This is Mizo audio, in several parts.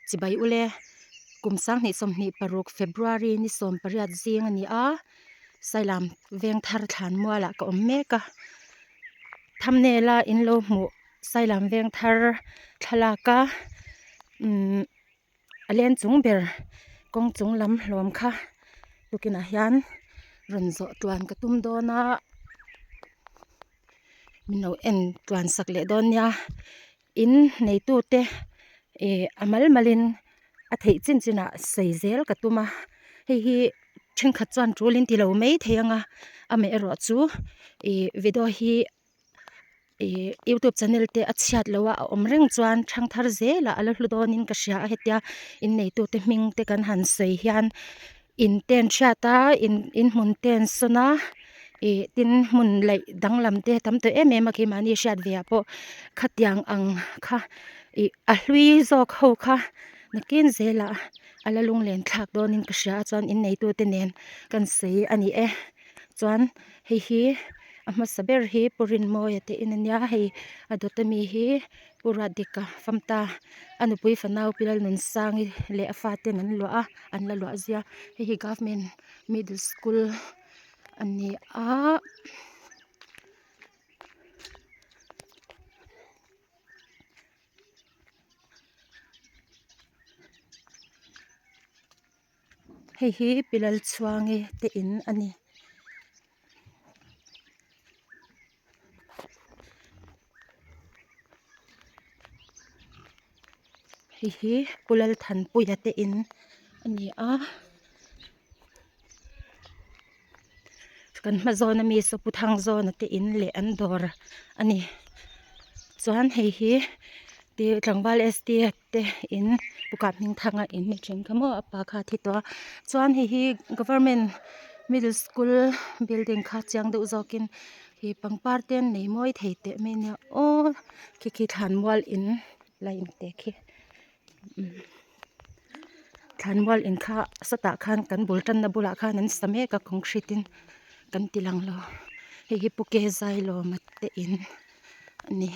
Chibai ule kum 2026 February ni 18 zing a ni a, Sailam Vengthar Thlanmualah ka awm mek a, thumbnail a in lo hmuh Sailam Vengthar thlalak a umm a leng chung ber kawng chung lam hlawm kha tukinah hian rawn zawh tluan ka tum dawn a min lo en tluan sak leh dawn nia. In neitute ih a mal malin a theih chin chinah sawi zel ka tum a hei hi thenkhat chuan tul in ti lo mai thei ang a amaherawh chu ih video hi ih youtube channel te a chhiat loh a a awm reng chuan thangthar zelah a la hlu dawnin ka hria a hetia in neitute hming te kan han sawi hian in te an hriat a in inhmun te an sawn a ih tin hmun laih danglam te tam tawh em em a keimahni hriat ve ah pawh khatiang ang kha ih a hlui zawk ho kha nakin zelah a la lunglen thlak dawnin ka hria a chuan in neitu te nen kan sawi a ni e chuan hei hi a hmasa ber hi pu Rinmawia te in ania hei a dawt ami hi. Pu Ruatdika famta a nupui fanau Pi Lalnunsangi leh a faten an luah a an la luah zia hei hi government middle school a ni a. Hei hi Pi Lalchhuangi te in a ni. Hei hi Pu Lalthanpuia te in a ni a kan hma zawn ami saw Pu Thangzawna te in leh an dawr a ni chuan hei hi tlangval SDF te in Pu Kaphmingthanga in ni thin kha maw a pa kha a thi tawh a chuan hei hi government middle school building kha chiang deuh zawkin ih pangpar te an nei mawi thei teh mai ania aw khi khi thlanmual in la inte khi thlanmual in kha sawtah khan kan bul tanna bulah khan an sa mek a concrete in kan ti lang lo hei hi pu ke zailawma te in a ni.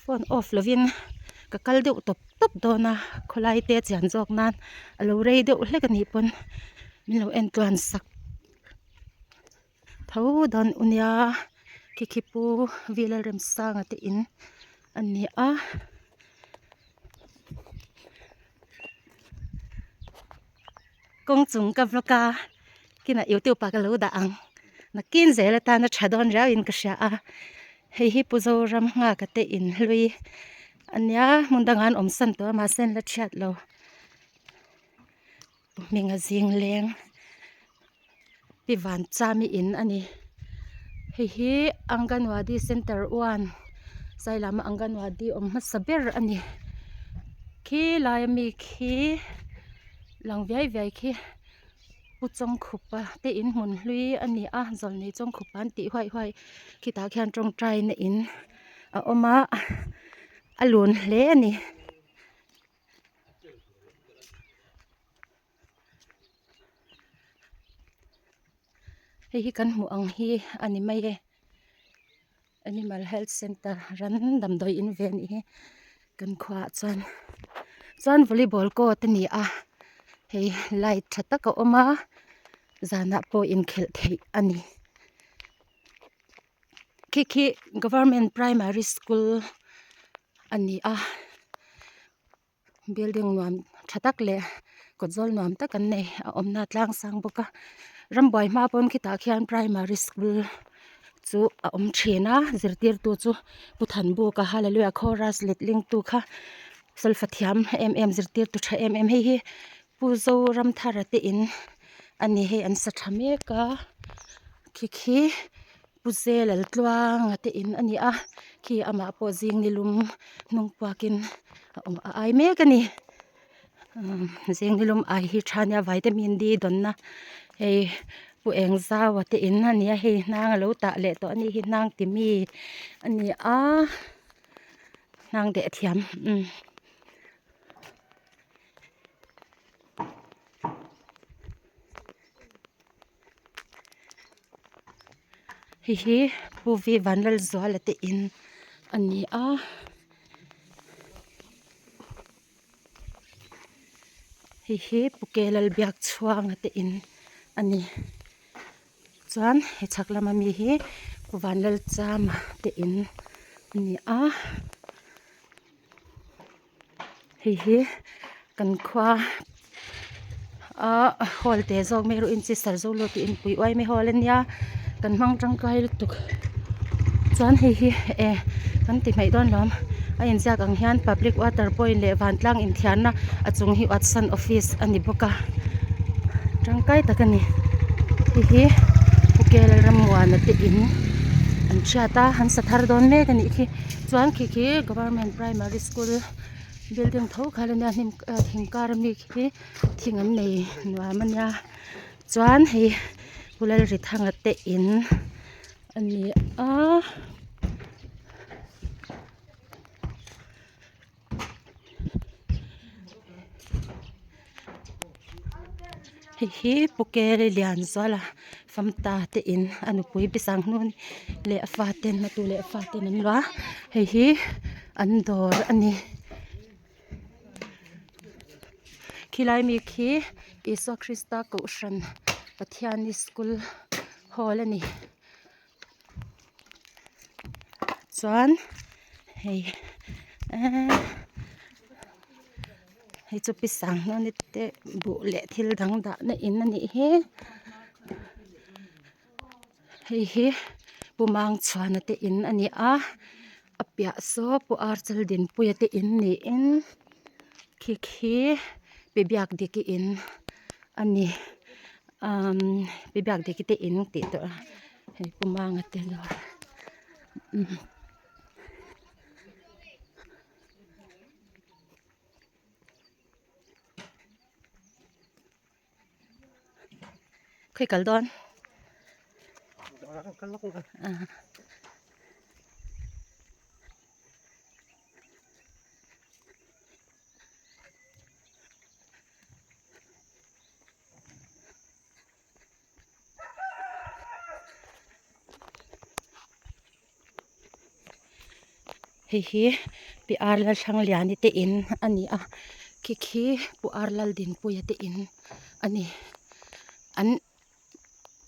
Phone off lovin ka kal deuh tawp tawp dawn a khawlai te chian zawk nan a lo rei deuh hlek a nih pawn min lo en tluan sak tho dawn u nia khi khi pu V Lalremsanga te in a ni a. Kawng chung ka vlog a kinah youtube ah ka lo dah ang nakin zel atana tha dawn riau in ka hria a hei hi Pu Zoram nghak a te in hlui ania hmun dangah an awm san tawh a mahse an la thiat lo Pu Hminga zing leng Pi Vanchami in a ni hei hi Anganwadi center one Sailama Anganwadi awm hmasa ber a ni khilai ami khi lang viai viai khi Pu Chawngkhupa te in hmun hlui a ni a zawlnei Chawngkhupa an tih huai huai khitah khian tawngtai na in a awm a a lun hle a ni. Hei hi kan hmuh ang hi a ni mai e animal health center ran damdawi in ve a nih hi kan khuaah chuan chuan volleyball court a ni a hei light tha tak a awm a zanah pawh inkhelh theih a ni khi khi government primary school a ni a. Building nuam tha tak leh kawt zawl nuam tak an nei a awmna tlang sang bawk a rambuai hma pawn khitah khian primary school chu a awm thin a zirtirtu chu pu Thanbuka hallelujah chorus letling tu kha solfa thiam em em zirtirtu tha em em hei hi Pu Zoramthara te in a ni hei an sa tha mek a khi khi. Pu Zelal tluanga te in a ni a khi amah pawh zing ni lum hnung puakin a awm a ai mek a ni zing ni lum ai hi tha nia vitamin D dawnna hei Pu Engzaua te in a ni a hei hnang a lo tah leh tawh a ni hi hnang ti mi a ni a hnang deh thiam umm. Hei hi Pu V Vanlalzuala te in a ni a. Hei hi Pu Ke Lalbiakchhuanga te in a ni. Chuan he chhak lama mi hi Pu Vanlalchama te in a ni a. Hei hi kan khua a hall te zawk mai erawh in chi sar zo lo tih inpui uai mai hall ania kan hmang tangkai lutuk chuan hei hi e kan ti hmaih dawn lawm a inziak ang hian public water point leh vantlang inthiarna a chung hi watson office a ni bawk a tangkai tak a ni hei hi pu Lalrammuana te in an hriat a an sa thar dawn mek a nih khi. Chuan khi khi government primary school building tho kha la nia hnim thing kar ami khi thing an nei nuam a nia chuan hei pu Lalrithanga te in a ni a. Hei hi Pu Keri Lianzuala famta te in a nupui pi Sanghnun leh a faten a tu leh a faten an luah a hei hi an dawr a ni khilai mi khi Isua Krista kohhran Pathiani school hall a ni chuan hei eee hei chu pi Sanghnawni te buh leh thil dang dahna in a nih hi hei hi pu Mangchhuana te in a ni a a piah saw pu Archaldinpuia te in niin khi khi pi Biakdiki in a ni. Umm pi biak dik te in tih tawh a hei pu manga te dawr umm khawi kal dawn ah. Hei hi Pi Ar Lalthlangliani te in a ni a khi khi Pu Ar Laldinpuia te in a ni an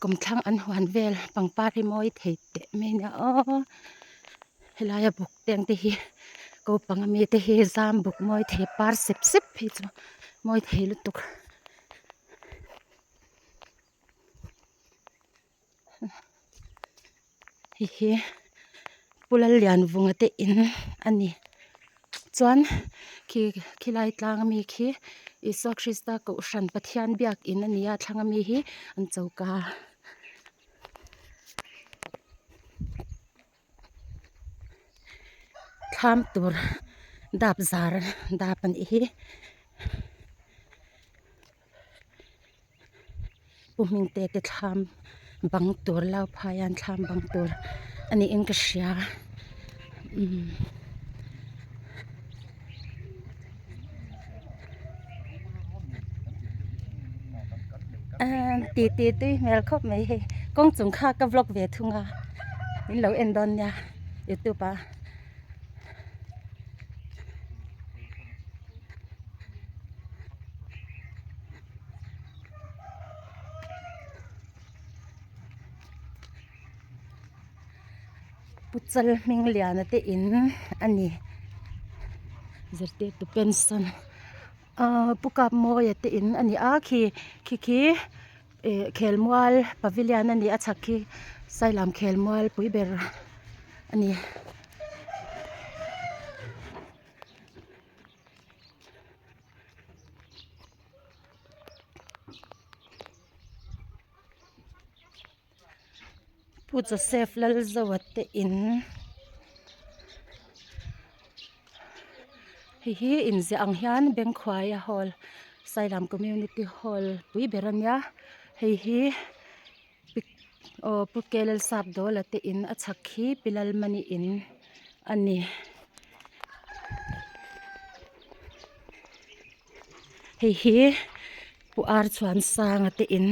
kawmthlang an huan vel pangpar hi mawi thei teh mai a nia aw helaia buk te ang te hi ko panga mi te hi zam buk mawi thei par sep sep phei chu mawi thei lutuk. Hei hi Pu Lallianvunga te in a ni chuan khi khilai tlang ami khi Isua Krista kohhran Pathian biak in a ni a thlang ami hi an choka. Thlam tur dap zar dap a nih hi Pu Hmingte te thlam bang tur lau phai hian thlam bang tur a niin ka hria umm. Ahh ti ti tui hmel khawp mai hei kawng chung kha ka vlog ve thung a min lo en dawn nia youtube ah. Pu chal hming liana te in a ni zirtirtu pension ahh pu kap mawia te in a ni a khi khi khi ih khelmual pavilion a ni a chhak khi sailam khelmual pui ber a ni. Pu Joseph Lalzoa te in hei hi inziah ang hian Bengkhuaia hall Sailam community hall pui ber a nia hei hi aw Pu Kelalsapdawla te in a chhak hi Pi Lalmani in a ni. Hei hi Pu Archhuansanga te in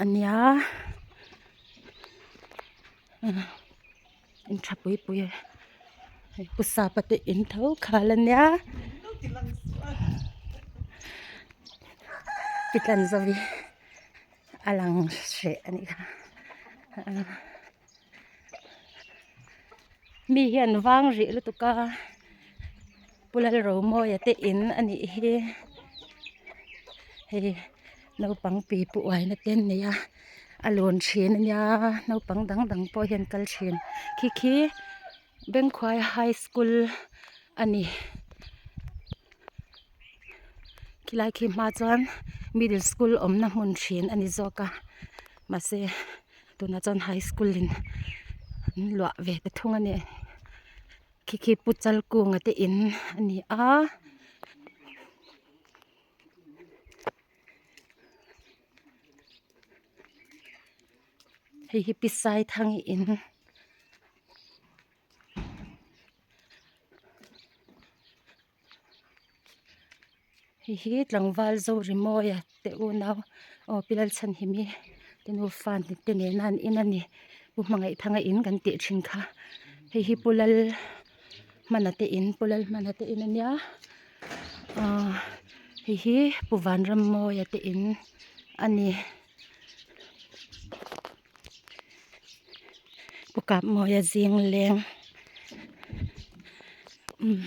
a nia. In tha pui pui hei pu sapa te in tho khal ania pi tlan zo hi a lang hreh a nih kha mi hian vang rih lutuk a Pu Lalromawia te in a nih hi hei naupang pi pu uaina te an nei a a lawn thin a nia naupang dang dang pawh hian kal thin khi khi Bengkhuai high school a ni khilai khi hma chuan middle school awmna hmun thin a ni zawk a mahse tunah chuan high school in an luah ve ta thung a ni. Khi khi pu chal kunga te in a ni a. Hei hi pi Saithangi in Hei hi tlangval Zorimawia te unau aw Pi Lalchhanhimi te nufa te nena an in a ni Pu Hmangaihthanga in kan tih thin kha hei hi Pu Lal hmana te in Pu Lal hmana te in a nia ahh hei hi Pu Vanrammawia te in a ni Pu Kapmawia zing leng umm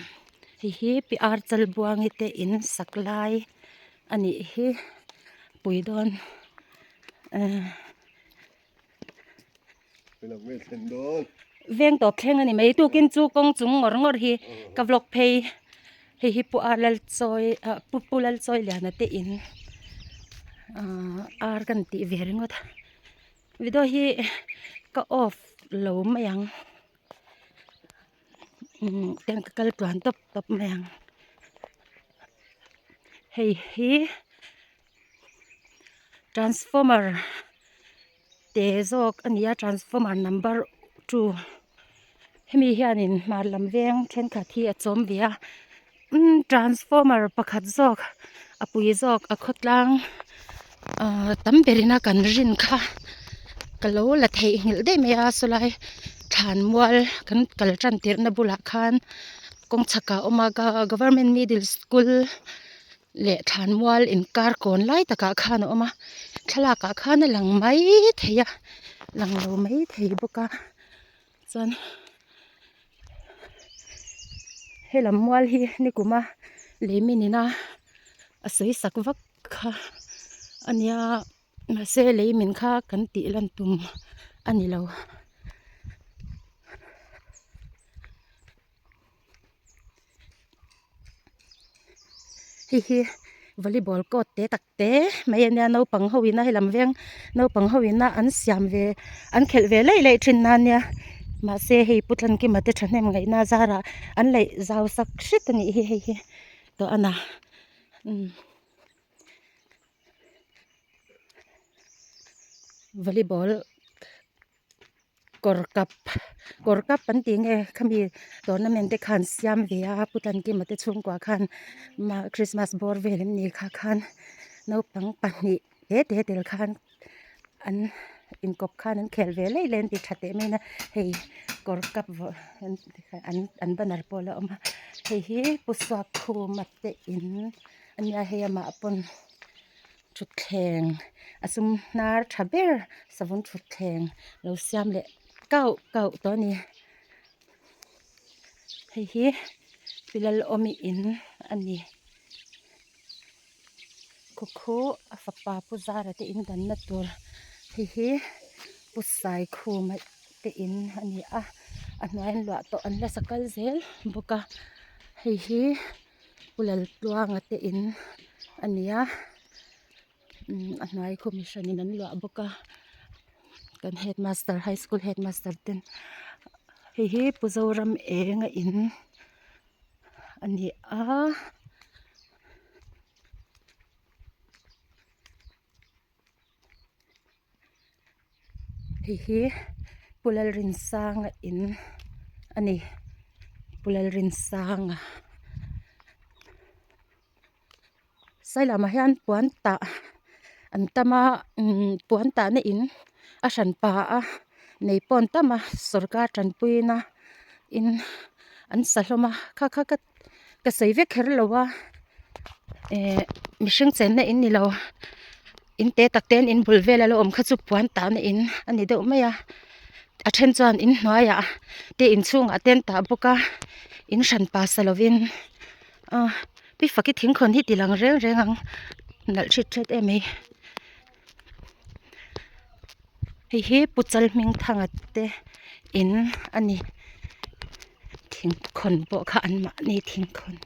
hei hi pi ar chalbuangi te in sak lai a nih hi pui dawn ahh veng tawp thleng a ni mai tukin chu kawng chung ngawr ngawr hi ka vlog phei hei hi pu ar lal chawi ah pu pu lal chawi liana te in ahh ar kan tih ve ringawt a video hi ka off lo mai ang umm tiang ka kal tluan tawp tawp mai ang hei hi transformer te zawk a ni a transformer number two hemi hianin hmar lam veng thenkhat hi a chawm ve a umm transformer pakhat zawk a pui zawk a khawtlang ahh tam berin a kan rin kha ka lo la theihnghilh daih mai a sawlai thlanmual kan kal tan tirhna bulah khan kawng chhakah a awm a government middle school leh thlanmual inkar kawn lai takah khan a awm a thlalak ah khan a lang mai thei a lang lo mai thei bawk a chuan helam mual hi nikuma lei min ina a sawi sak vak kha a nia mahse lei min kha kan tih lan tum a ni lo. Hei hi volleyball court te tak te mai a nia naupang ho ina helam veng naupang ho ina an siam ve an khelh ve laih laih thin na nia mahse hei pu Tlankima te thahnem ngaihna zarah an laih zau sak hret a nih hi hei hi tawh a na umm volleyball. Kawr kap kawr kap an tih nge khami tournament te khan siam ve a pu Tlankima te chhungkua khan christmas bawr vel em ni kha khan naupang pahnih te te tel khan an inkawp khan an khel ve laih laih an ti tha teh mai a hei kawr kap an an banner pawh a la awm a hei hi pu Suakkhuma te in a nia hei amah pawn. Thutthleng a sum hnar tha ber savun thutthleng lo siam leh kauh kauh tawh a ni hei hi pi Lalawmi in a ni khaw khu a fapa pu Zara te in danna tur hei hi pu Saikhuma te in a ni a a hnuai an luah tawh an la sa kal zel bawk a hei hi. Pu Laltluanga te in a ni a umm a hnuai khu mi hranin an luah bawk a kan headmaster high school headmaster ten hei hi Pu Zoram eng a in a ni a. Hei hi Pu Lalrinsanga in a ni Pu Lalrinsanga sailamah hian puan tah an tam a umm puan tahna in a hran pa a. Nei pawh an tam a sawrkar tanpuina in an sa hlawm a kha kha ka ka sawi vek kher lo a eh mihring chenna in ni lo in te tak te an in bul vel a lo awm kha chu puan tahna in a ni deuh mai a a then chuan in hnuaiah te inchhungah te an tah bawk a in hran pa sa lovin ah pi faki thingkhawn hi ti lang reng reng ang nalh hrit hret em mai. Hei hi Pu Chalhmingthanga te in a ni thingkhawn pawh kha an mahni thingkhawn.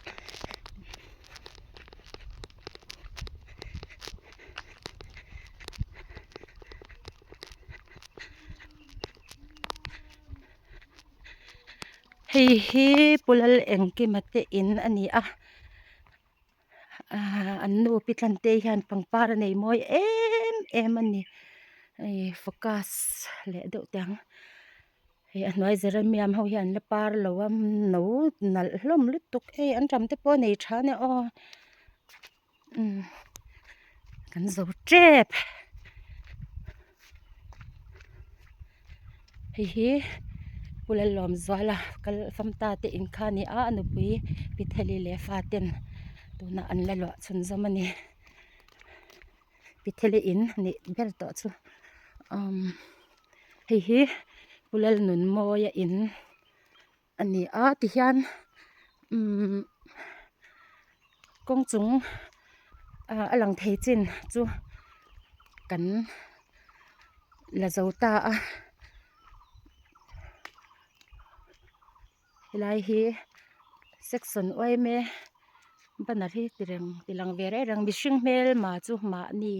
Hei hi Pu Lalengkima te in a ni a. Ahh an nu pi Tlante hian pangpar a nei mawi em em a ni hei focus leh deuh teh ang hei a hnuai geranium ho hi an la par lo a no nalh hlawm lutuk hei an ram te pawh a nei tha a nia aw umm kan zo tep. Hei hi Pu Lalawmzuala kal famta te in kha a ni a a nupui Pi Theli leh fa ten tunah an la luah chhunzawm a ni Pi Theli in nih ber tawh chu umm hei hi Pu Lalnunmawia in a ni a tihian umm kawng chung ah a lang thei chin chu kan la zo ta a helai hi section yma banner hi ti reng ti lang ve reng reng mihring hmelma chu mahni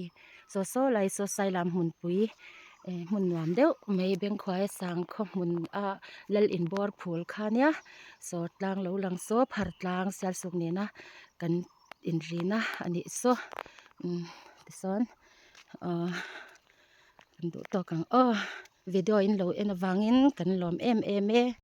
saw saw lai saw sailam hmunpui eh hmun nuam deuh mai bengkhuaia sangkhaw hmun a lal inbawr phul kha nia saw tlang lo lang saw phar tlang sialsuk nena kan inrina a nih saw umm tisawn ahh kan duh tawk ang aw video in lo en avangin kan lawm em em e.